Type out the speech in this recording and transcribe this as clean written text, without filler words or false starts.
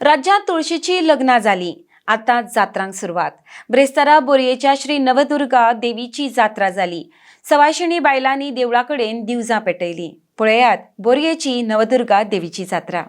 राज्यांत तुळशीची लग्नां जालीं, आतां जात्रांक सुरवात. ब्रेस्तारा बोरयेच्या श्री नवदुर्गा देवीची जात्रा जाली. सवायशिणी बायलांनी देवळा कडेन दिवजां पेटयलीं. पळयात बोरयेची नवदुर्गा देवीची जात्रा.